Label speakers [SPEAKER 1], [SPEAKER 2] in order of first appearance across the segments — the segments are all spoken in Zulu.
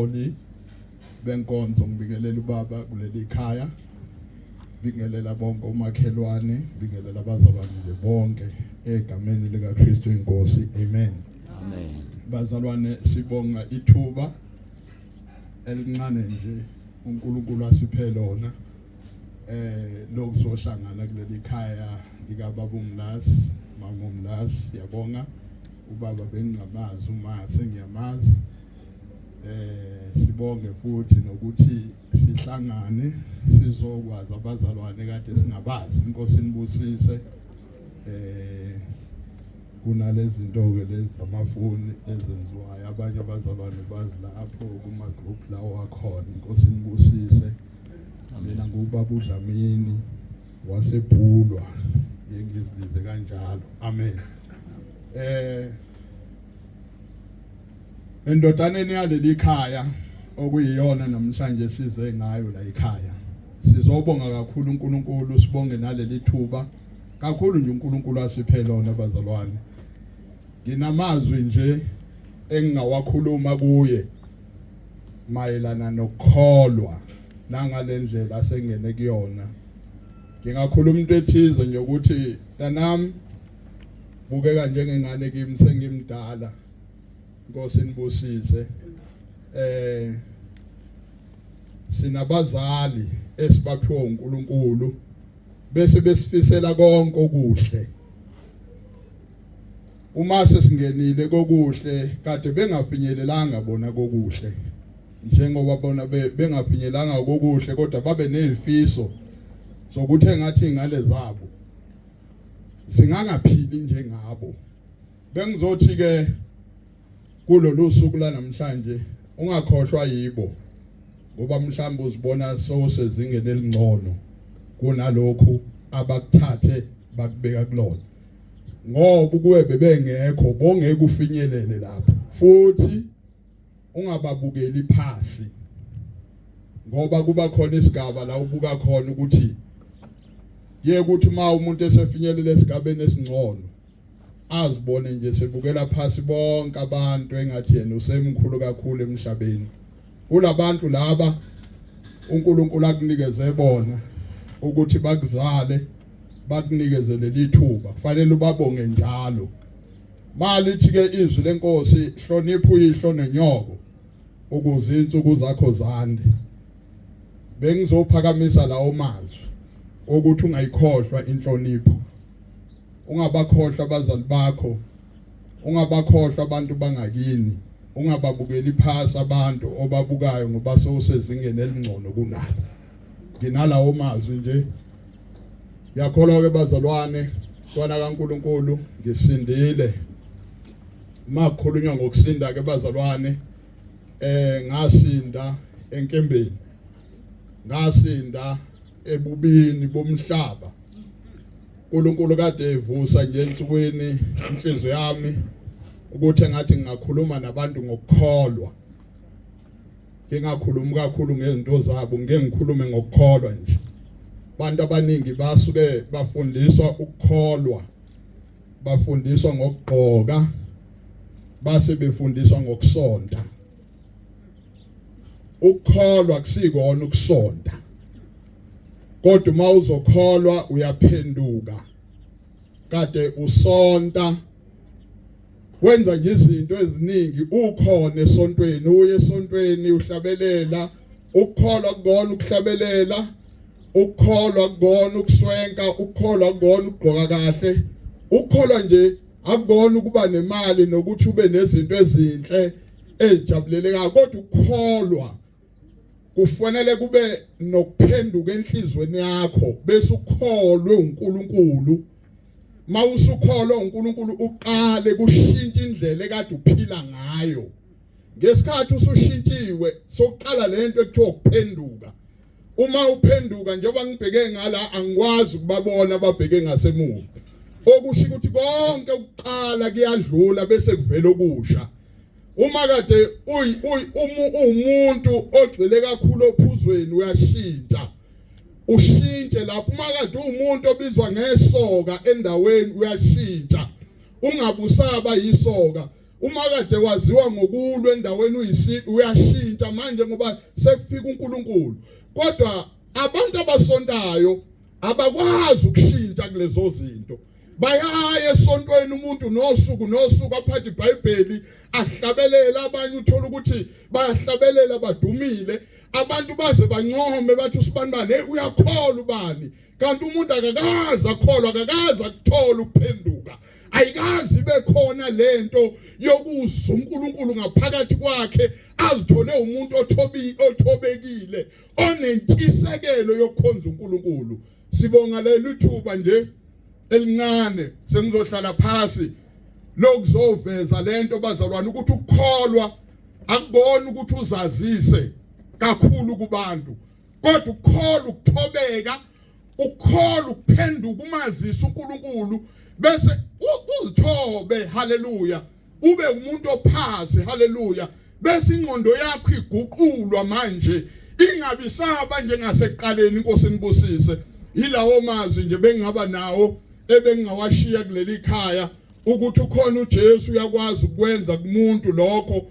[SPEAKER 1] Abaholi benkonzo, ngibingelela ubaba kuleli khaya, bingelela bonke omakhelwane, bingelela abazalwane nje bonke egameni likaKristu inkosi. Amen.
[SPEAKER 2] Amen.
[SPEAKER 1] Bazalwane, sibonga ithuba elincane nje uNkulunkulu asiphe lona lokuzohlangana kuleli khaya lika baba uMlasi, mama uMlasi. Siyabonga ubaba, bengingamazi, uma sengiyamazi. Sibonge futhi nokuthi sihlangane sizokwazi abazalwane kade singabazi. Inkosi inibusise. Kunalezi zinto ke lezi zamafoni ezenziwayo, abanye abazalwane bazi lapho kuma group lawo akhona. Inkosi inibusise. Mina ngubaba uDlamini waseBhulwa, ngizibize kanjalo. Amen. Endodaneni yaleli khaya okuyiyona namhlanje size ngayo la ekhaya, sizobonga kakhulu uNkulunkulu, sibonge naleli thuba kakhulu nje uNkulunkulu asiphe lona. Bazalwane, nginamazwi nje engingawakhuluma kuye mayelana nokukholwa nangalendlela asengene kuyona. Ngingakhuluma into ethize nje ukuthi nanami bukeka njengengane kimi, sengimdala. Inkosi nibusise. Sinabazali esibaphiwe uNkulunkulu bese besifisela konke okuhle. Uma sesingenile kokuhle, kade bengafinyelelanga bona kokuhle, njengoba bona bengafinyelanga kokuhle, kodwa babe nezifiso zokuthi engathi ingane zabo zingangaphili njengabo. Bengizothi ke kulolu suku la namhlanje, ungakhohlwa yibo, ngoba mhlawumbe uzibona sewusezingeni elingcono kunalokhu abakuthathe bakubeka kulona, ngoba ukube bebengekho bongeke ufinyelele lapho. Futhi ungababukeli phasi, ngoba kuba khona isigaba la ubuka khona ukuthi ye ukuthi uma umuntu esefinyelele esigabeni esingcono, azibone nje sebukela phasi bonke abantu, engathi yena usemkhulu kakhulu emhlabeni. Kulabantu laba uNkulunkulu akunikeze bona ukuthi bakuzale, bakunikeze leli thuba, kufanele ubabonge njalo. Malithi ke izwi lenkosi, hlonipha uyihlo nenyoko ukuze insuku zakho zande. Bengizophakamisa lawo mazwi ukuthi ungayikhohlwa inhlonipho, ungabakhohlwa abazali bakho, ungabakhohlwa abantu bangakini, ungababukeli phasi abantu obabukayo ngoba sewusezingeni elingcono kunabo. Nginalawo mazwi nje. Yakholwa ke bazalwane, mntwana kaNkuluNkulu, ngisindile. Makukhulunywa ngokusinda ke bazalwane, ngasinda enkembeni, ngasinda ebubini bomhlaba. uNkulunkulu kade evusa nje ensukwini inhliziyo yami ukuthi engathi ngingakhuluma nabantu ngokukholwa, ngingakhulumi kakhulu ngezinto zabo, ngeke ngikhulume ngokukholwa nje. Abantu abaningi basuke bafundiswa ukukholwa, bafundiswa ngokugqoka, base befundiswa ngokusonta. Ukukholwa kusikona ukusonta, kodwa uma uzokholwa uyaphenduka. Kade usonta, wenza nje izinto eziningi, ukhona esontweni, uye esontweni, uhlabelela. Ukukholwa kukona ukuhlabelela, ukukholwa kukona ukuswenka, ukukholwa kukona ukugqoka kahle, ukukholwa nje akukona ukuba nemali nokuthi ube nezinto ezinhle ezijabulelekayo, kodwa ukukholwa kufanele kube nokuphenduka enhlizweni yakho, bese ukholwe uNkulunkulu. Mawusukholwa uNkulunkulu, uqale kushintsha indlela ekade uphila ngayo. Ngesikhathi usushintshiwe, sokuqala lento ekuthiwa ukuphenduka. Uma uphenduka, njengoba ngibheke ngala, angikwazi ukubabona ababheke ngasemuva, okusho ukuthi konke ukuqala kuyadlula bese kuvela okusha. Uma kade umuntu ogxile kakhulu ophuzweni, uyashintsha, ushintshe lapho. Uma kade uwumuntu obizwa ngesoka endaweni, uyashintsha, ungabusaba yisoka. Uma kade waziwa ngokulwa endaweni uyisi uyashintsha manje ngoba sekufika uNkulunkulu. Kodwa abantu abasontayo abakwazi ukushintsha kulezo zinto. Bayaya esontweni umuntu nosuku nosuku aphathe iBhayibheli ahlabelela abanye uthola ukuthi bayahlabelela badumile abantu baze bancome bathi usibanibani hey uyakholwa ubani kanti umuntu akakaze akholwa akakaze akuthola ukuphenduka ayikazi ibe khona lento yokuzwa uNkulunkulu ngaphakathi kwakhe azithole umuntu othobi othobekile onentshisekelo yokukhonza uNkulunkulu. Sibonga leli thuba nje elincane sengizohlala phasi lokuzoveza lento bazalwane ukuthi ukukholwa akubona ukuthi uzazise kakhulu kubantu kodwa ukukholwa ukuthobeka ukukholwa ukuphenduka umazisa uNkulunkulu bese uzithobe haleluya ube umuntu ophasi haleluya bese ingqondo yakho iguqulwa manje ingabi saba njengasekuqaleni. Inkosi nibusise. Yilawo mazwi nje bengingaba nawo ebengingawashiya kuleli khaya ukuthi ukhona uJesu uyakwazi ukwenza kumuntu lokho.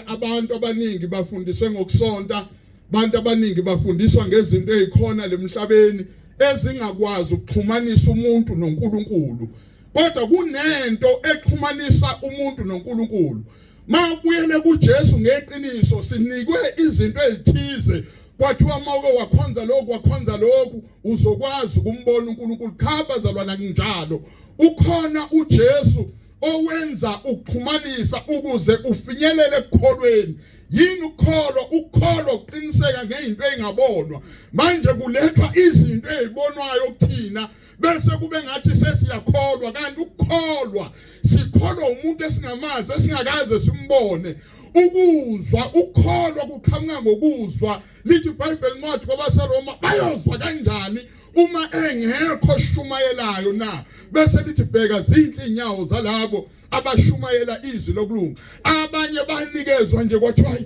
[SPEAKER 1] Abantu abaningi bafundiswe ngokusonta, abantu abaningi bafundiswa ngezinto ezikhona lemhlabeni ezingakwazi ukuxhumanisa umuntu noNkulunkulu, kodwa kunento exhumanisa umuntu noNkulunkulu. Mawubuyele kuJesu ngeqiniso, sinikwe izinto ezithize kwathiwa mawuke wakhonza lokhu wakhonza lokhu uzokwazi ukumbona uNkulunkulu. Cha bazalwana, kunjalo. Ukhona uJesu owenza ukuxhumanisa ukuze ufinyelele ekukholweni. Yini ukukholwa? Ukukholwa ukuqiniseka ngeinto engabonwa. Manje kulethwa izinto ezibonwayo kuthina bese kube ngathi sesiyakholwa, kanti ukukholwa sikholwa umuntu esingamazi esingakaze simbone. Ukuzwa, ukukholwa kuqhamuka ngokuzwa. Lithi iBhayibheli incwadi kwabaseRoma, bayozwa kanjani uma engekho oshumayelayo na? Bese lithi bheka zinhle inyawo zalabo abashumayela izwi lokulunga. Abanye banikezwa nje kwathiwa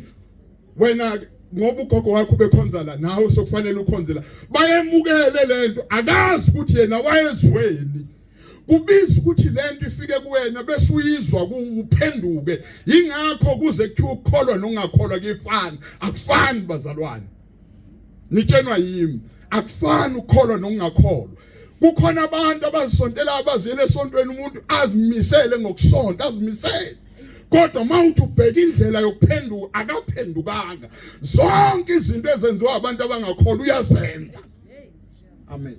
[SPEAKER 1] wena ngoba ugogo wakho ubekhonza la nawe sokufanele ukhonze la. Bayemukele lento, akazi ukuthi yena wayezweni. Kubiza ukuthi lento ifike kuwena bese uyizwa kuphenduke. Ingakho kuze kuthiwa ukukholwa nokungakholwa kuyefana. Akufani bazalwane, nitshenwa yimi, akufani ukukholwa nokungakholwa. Kukhona abantu abazisontela abaziyele esontweni, umuntu azimisele ngokusonta, azimisele, kodwa mawuthi ubheka indlela yokuphenduka akaphendukanga. Zonke izinto ezenziwa abantu abangakholwa uyazenza. Amen.